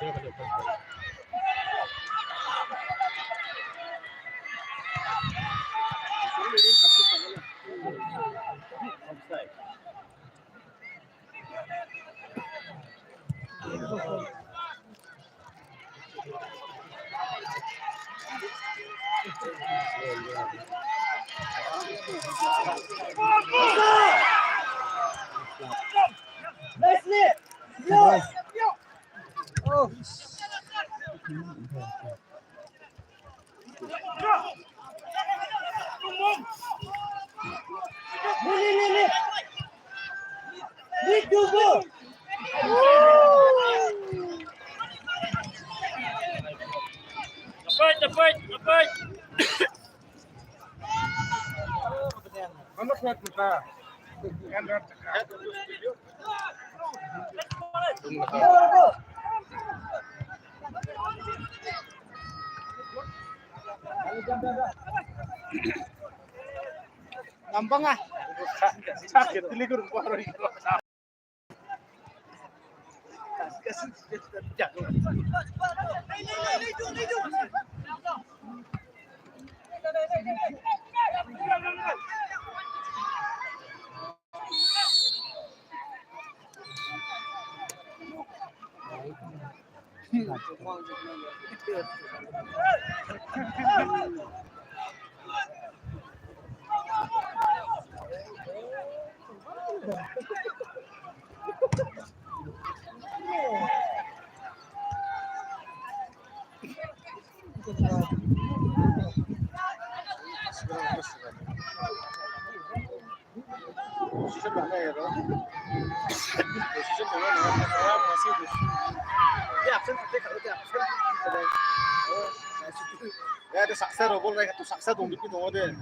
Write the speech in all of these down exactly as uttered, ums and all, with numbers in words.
Dapat, dapat, dapat. Nampang ah. Ya, tu saksa robol, tu saksa dong, gitu dong, deh.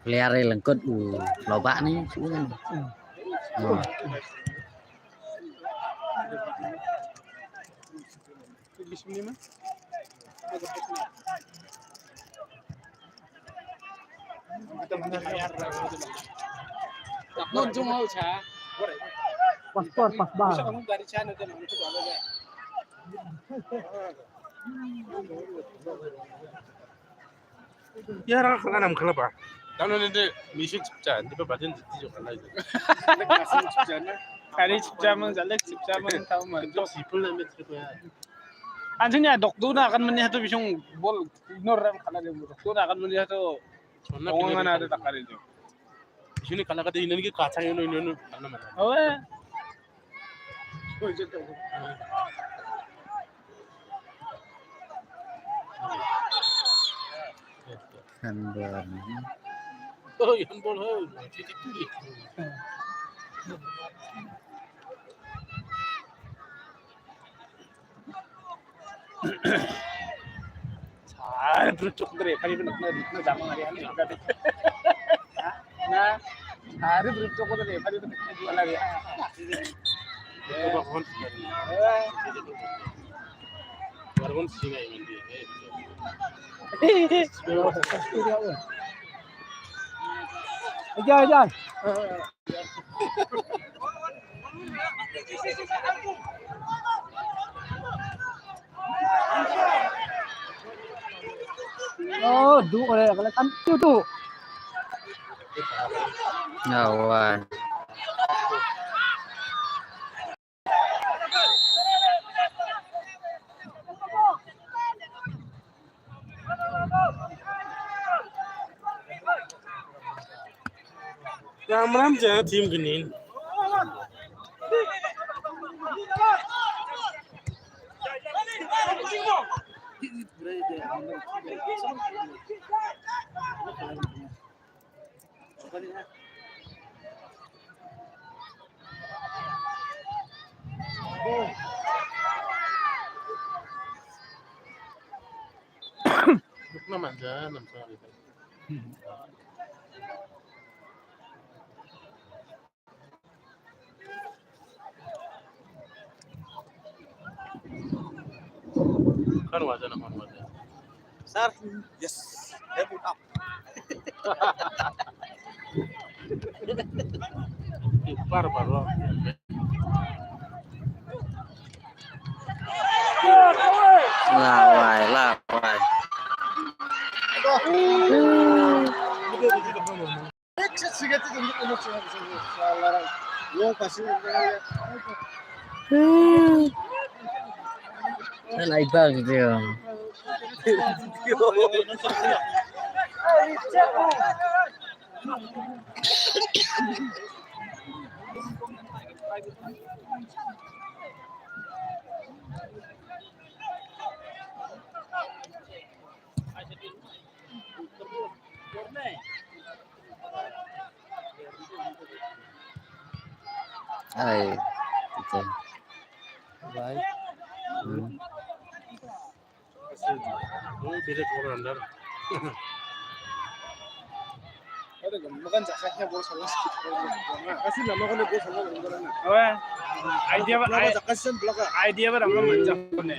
Player lyngkot u Lobak ni, su kan. Hmm. Pas, pas, pas, bah. Ya, ra khala nam khala ba. Tano ne de mission chipcha, de ba batin de tijo khala. Kari chipcha mang, jalek chipcha mang, tau mang. Jok sipul na met ko ya. Anjing ya dok du na kan meni hatu bisung bol nor ram khala de dok du na kan meni hatu. Ong na de takari jo. Bisung ni khala kate inan ki kachang ino ino ino. Oe. Handball. Oh, handball, oh. Sa, bruk chok dre, kali na, na, na, jama ngari ani, na, na, sa, bruk chok dre, kali na, na, jama ngari. Ko ba kon. War kon singai mandi. Ejai, ejai. Oh, du, oleh, oleh, kan, tu, tu. Ya, wah. Ram ram ja team kini. Kan wajah na, kan wajah. Sir, yes. Help it up. Keeper baru. Lawai, lawai. Kan ai bang dia. Ai, kita. Bye. Hmm. Idea ba, idea ba dang manja ne.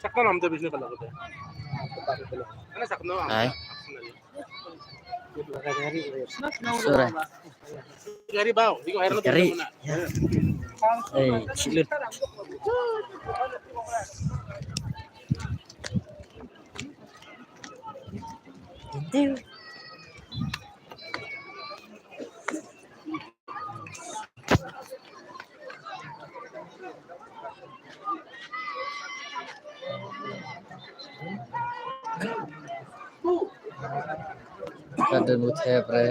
Sakno nam te bisne kala kote. Ana sakno am. Ai. Sura. Gari bau, iko air lo. Gari. Muna. Eh, cilut. Ka dei mut hep re.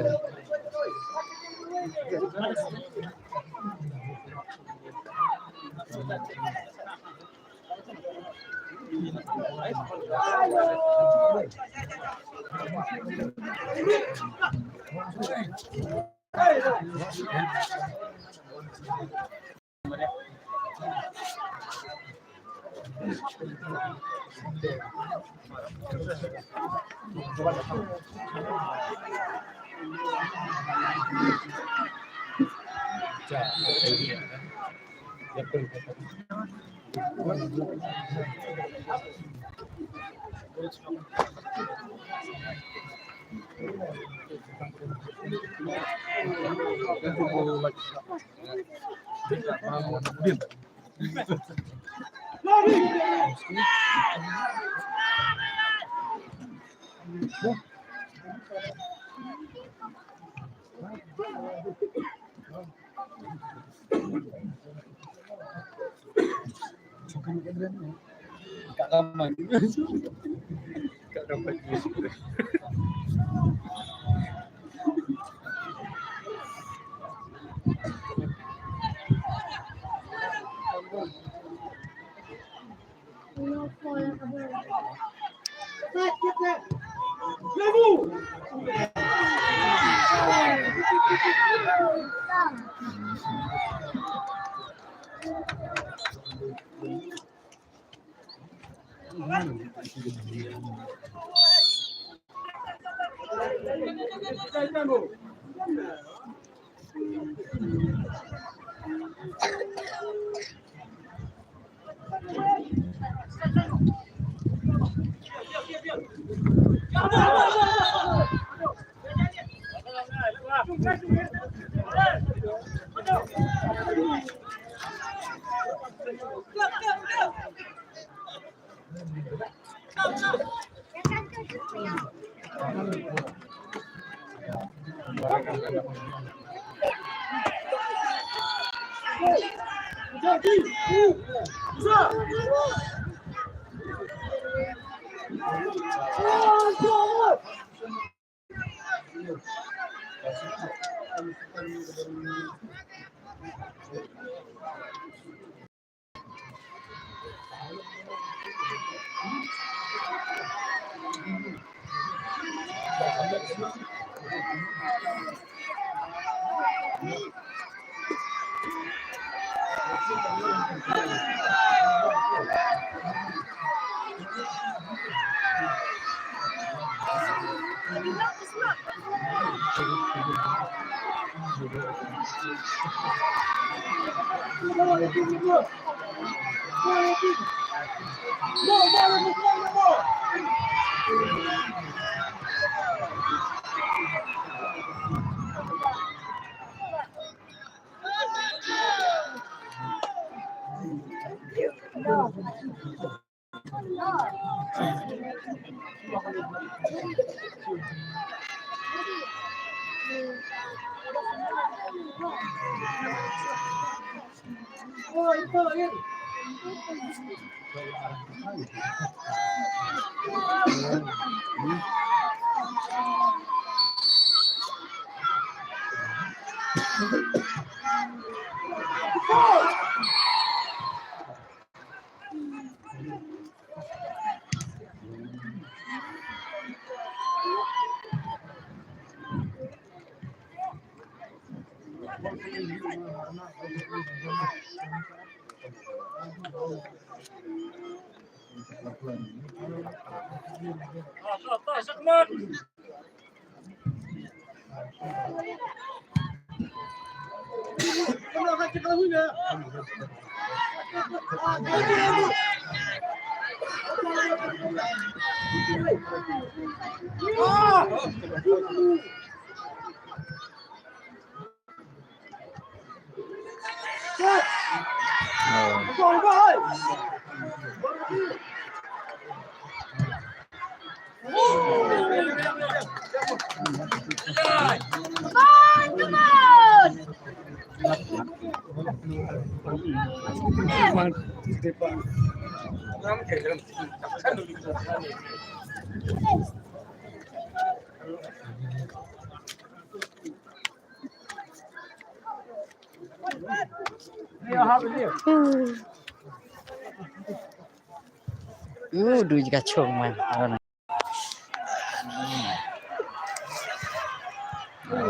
Uh, du ka chung man.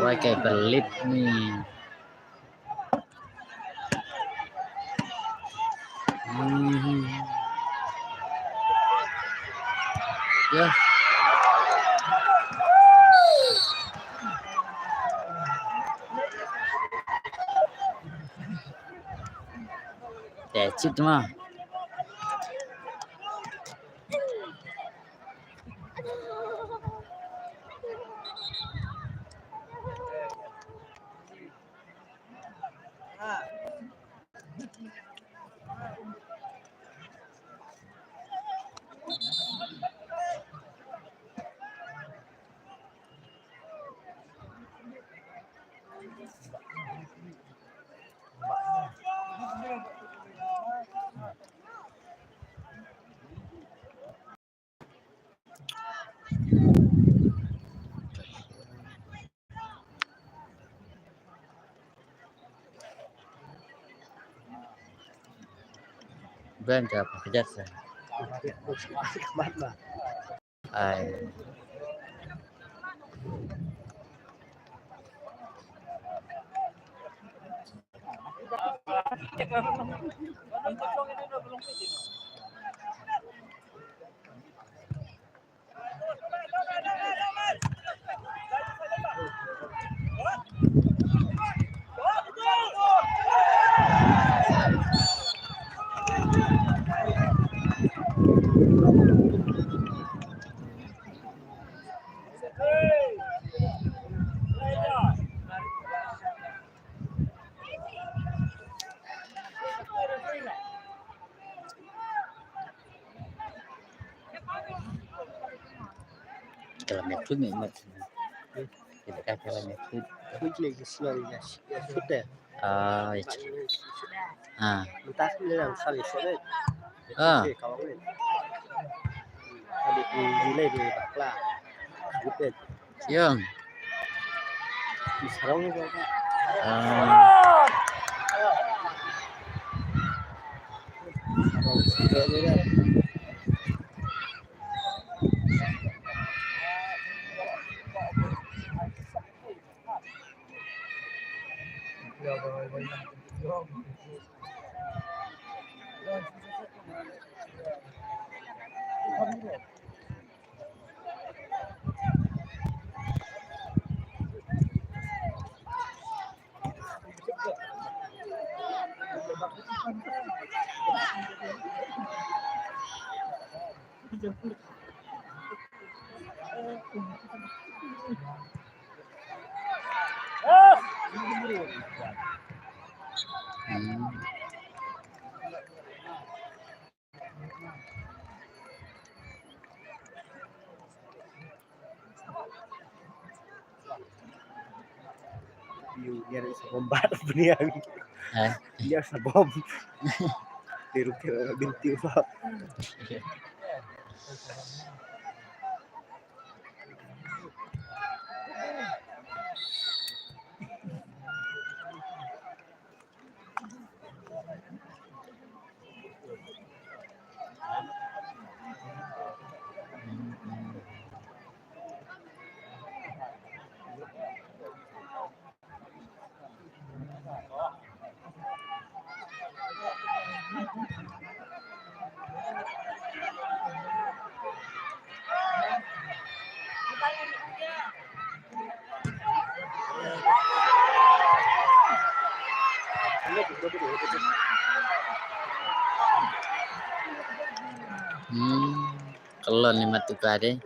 Wai ka belit ni. Hmm. Ya. That's it, ma. Ben ka pakjat sa. Ai. Ka la miat khut ni, miat. Ka la miat khut. Khut ni ki sna ni ya, ya khut de. Ah, ya. Ah. Mynta ni yang sal ya khut de. Ah. Ka wang ni. Kali ni ni le ni bakla. Khut de. Yang. Di sarong ni, Pak. Ah. Sarong sikit je dah. Yu, nia sa bom bat bniang. Eh? Nia sa bom. Tiru kira binti ba. Hmm, kyllon ni mat tu ka dei.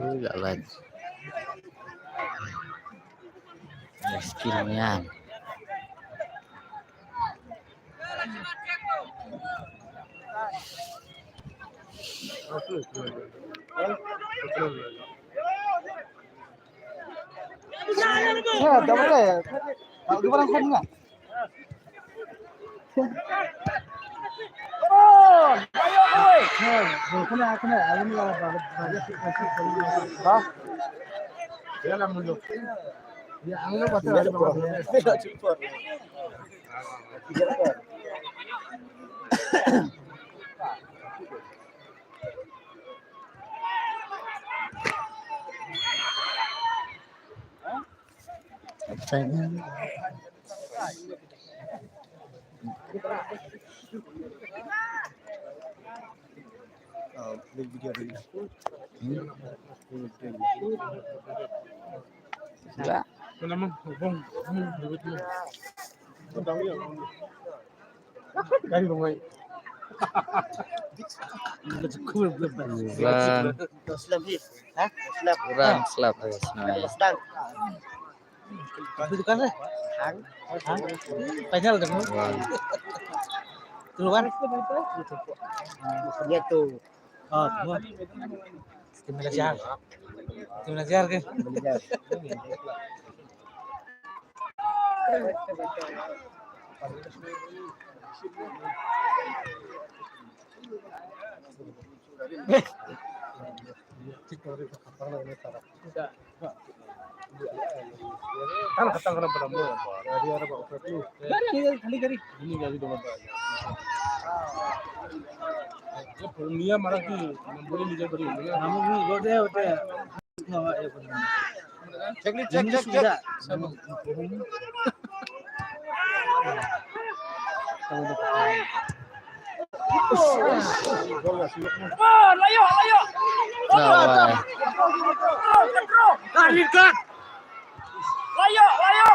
Ui, la lait. Skill nian. Run. Run, slap. Run. Dia tu. Oh, tu. Tim Malaysia. Tim Malaysia ke? Kan kata kena pada mu. Dari arah bawah tu. Ini dari dua. Dia punya mana ki? Nombor ni dia beri. Nama ni? Gua dia, dia. Check ni, check, check, check. Layo, layo. Control, control. Control. Layo, layo.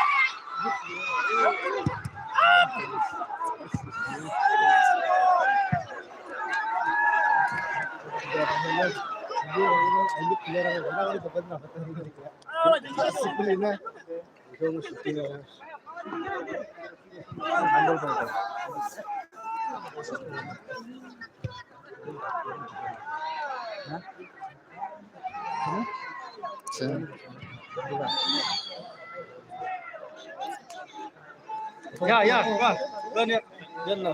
Ya, ya, ya. Yan na.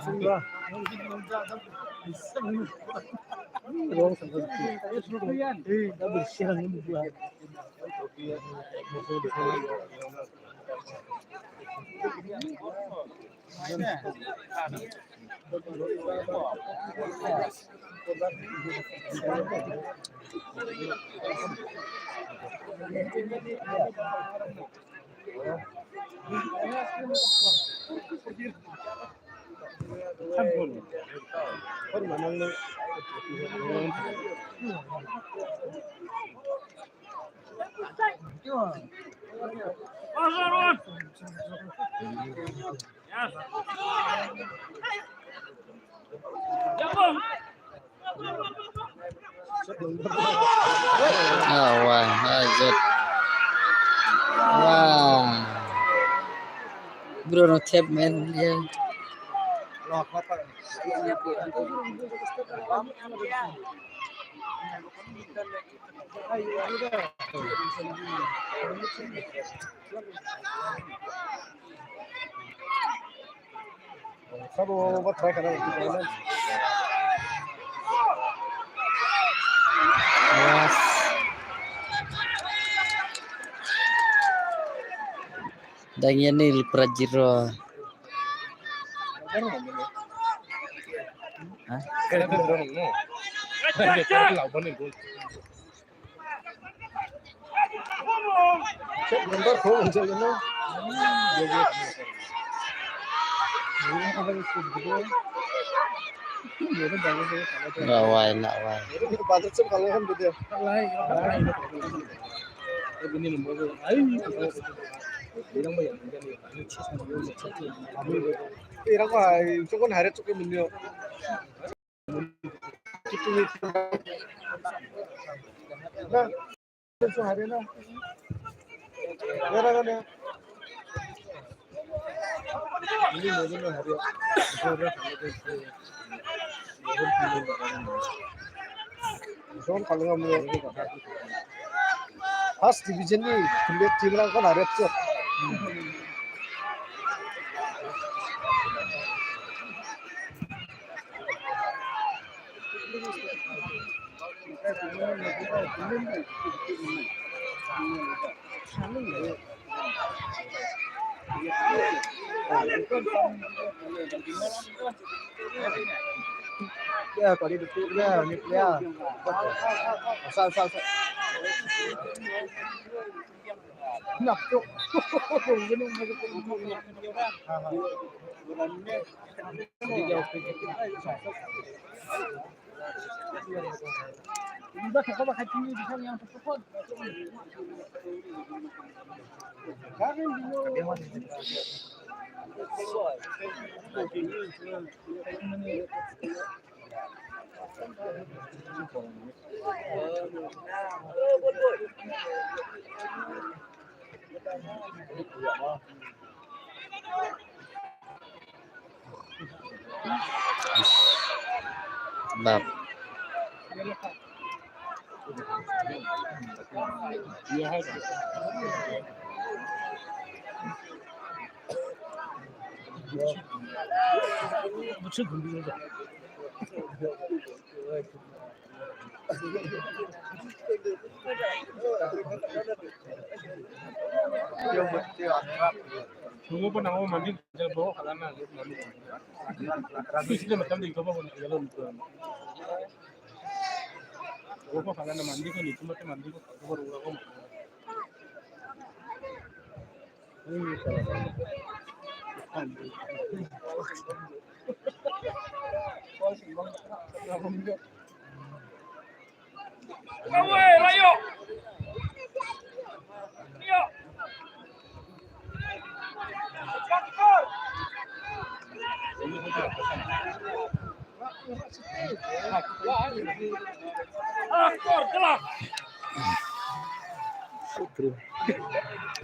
Ah, wah, ah, zot. Wah. Bruno tep, man. Yeah. Yes. Dang ïa nil pra zero. Ha? Lawai, lawai. First division ni khyndiat team lang kan arep chot. Ya, kali betul ya, ni ya. Asal, asal, asal. Bap.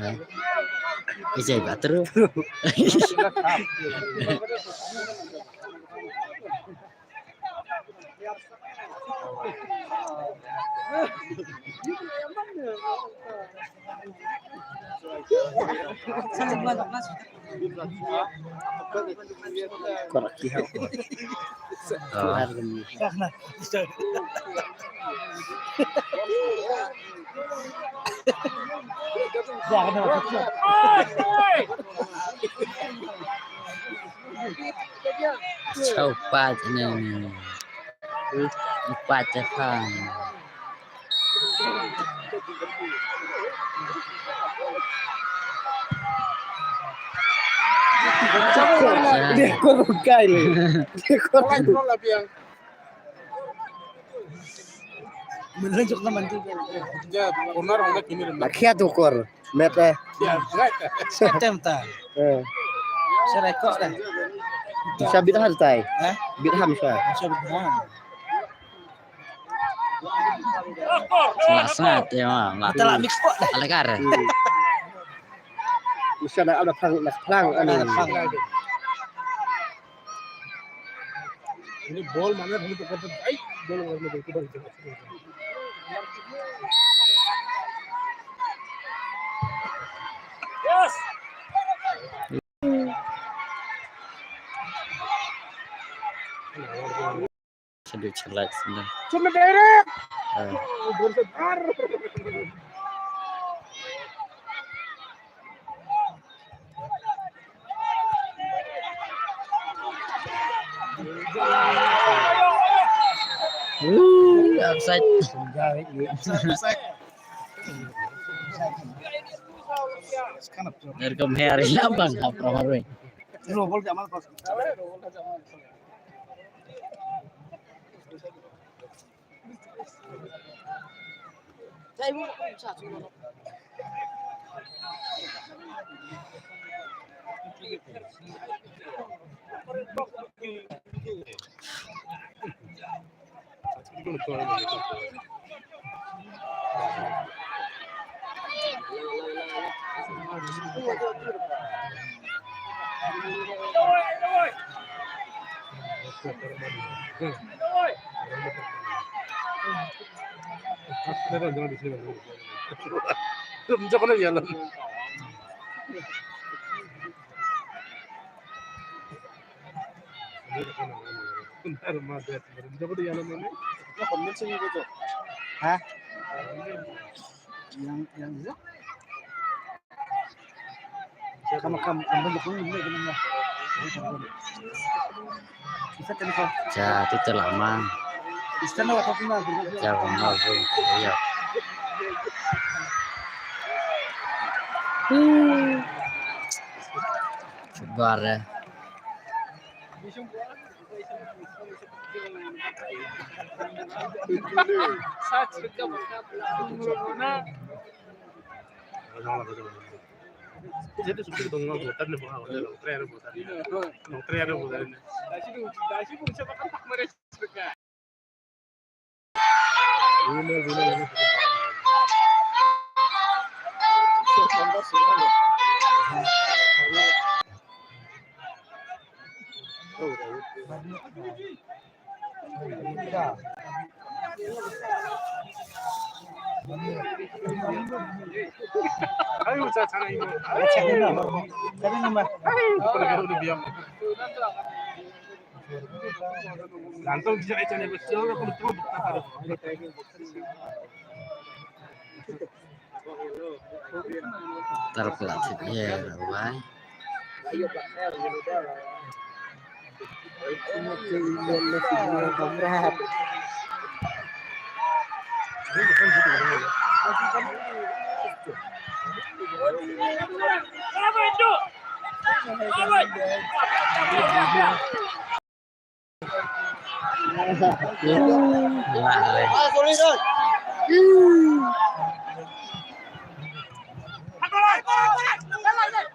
Ha? Ijai ba tru. Chau pat ne. Pat te pan. Dia kor kai le. Dia kor. Menunjuk teman tu. Ya, corner orang kini. Nak kiat ukur. Met eh. Ya, right. Setem ta. Eh. Serekok dah. Bisa bit ham tai. Eh? Bit ham sa. Bisa bit ham. Sangat, sangat ya, ma. Kita lah mix kok dah. Ala kar. Hmm. Bisa nak ada plang, nak plang, anu. Ada plang. Ini bol mana dulu tu kata, ai, bol mana dulu tu kata. Yes. Sadu chalak senda. Cuma direct. Ah. Bol sebar. Ooh, offside. Dari kemari labang apa hari? Ha? Yang, yang itu? Kamu, kamu, kamu, kamu, kamu, kamu. Isa tadi kau. Ja, tu telah mang. Isa na waktu tu na. Ja, kamu, kamu, ya. Sabar ya. Tar pla thit ye ra wai.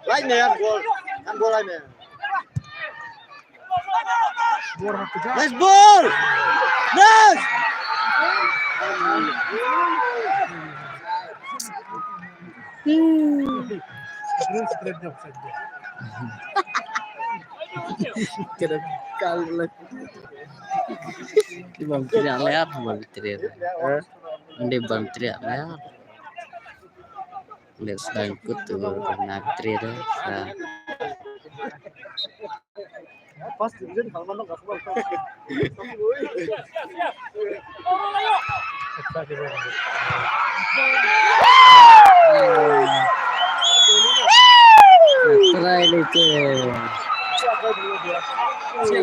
Line man, goal. Handball line man. Nice ball. Nice. Kena kal lagi. Bam triak ler, bam triak. Ande bam triak ler. Let's go, good to go. Na triak. First division, kalau mana nggak semua. Try ni, cik. Cik,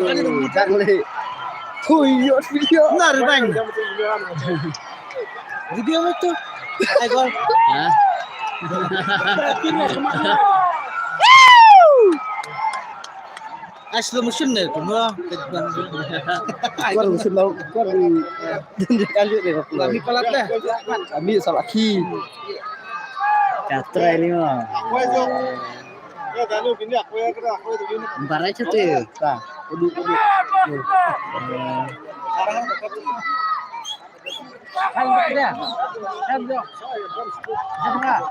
try ni. Hui, yo, video. Benar, Bang. Video itu. Hai, gol. Hah? Ai, slow motion ne tu, no? Kuar motion lau, kuar di, di kali ni, kuar. Kami palat dah. Kami salah ki. Ka try ni, mo. Barai satu ya? Ta, udu, udu. Kan dia. Kan dia. Jangan.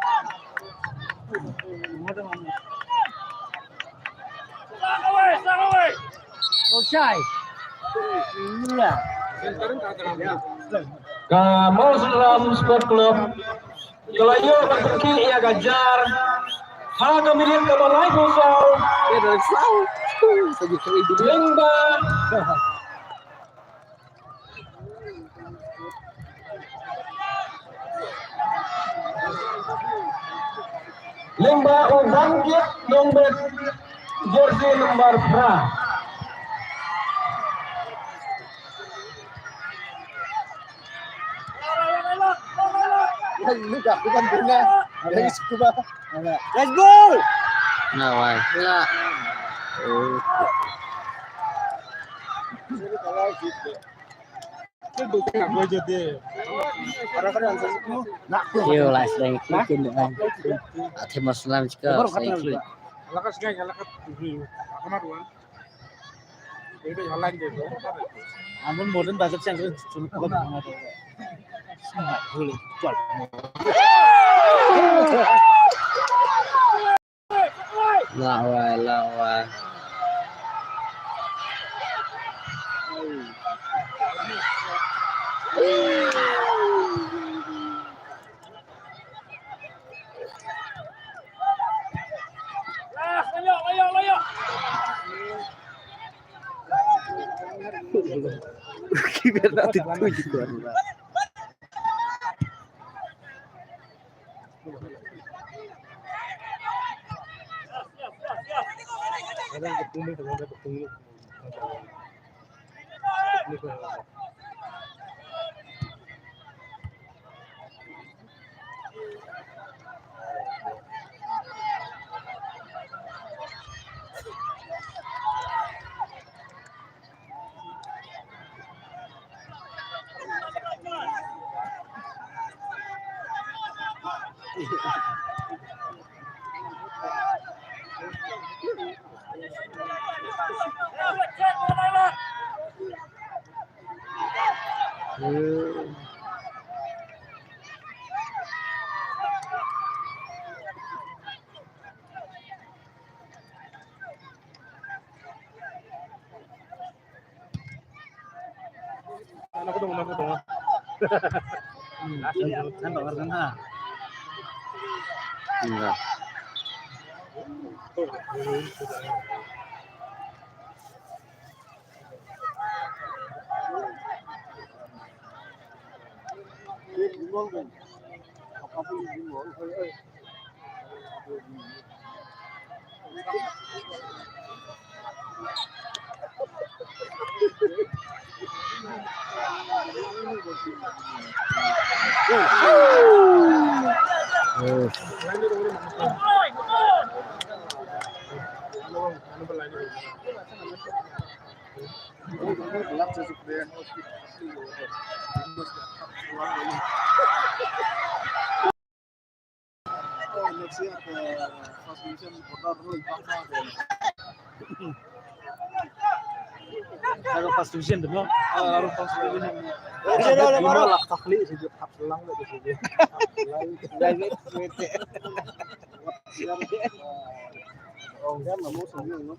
Ka Mawsynram Sport Club ka la ïoh ban pynkiew ïa ka jar ha ka minit kaba laiphew saw. Lyngba Lyngba u Bangkit Nongbet, jersey number phra. Let's go! Na wai. Na. Oh. Yo, last line click in the line. Ate Muslim juga, saya klik. Amun modern budget yang sulit. Lah wai, lah wai. Kita nak tidur juga. First division tu, no? Ah, first division. Lah, tak klik, sejak tak selang tu, sejak. Oh, ya, mau semua, no?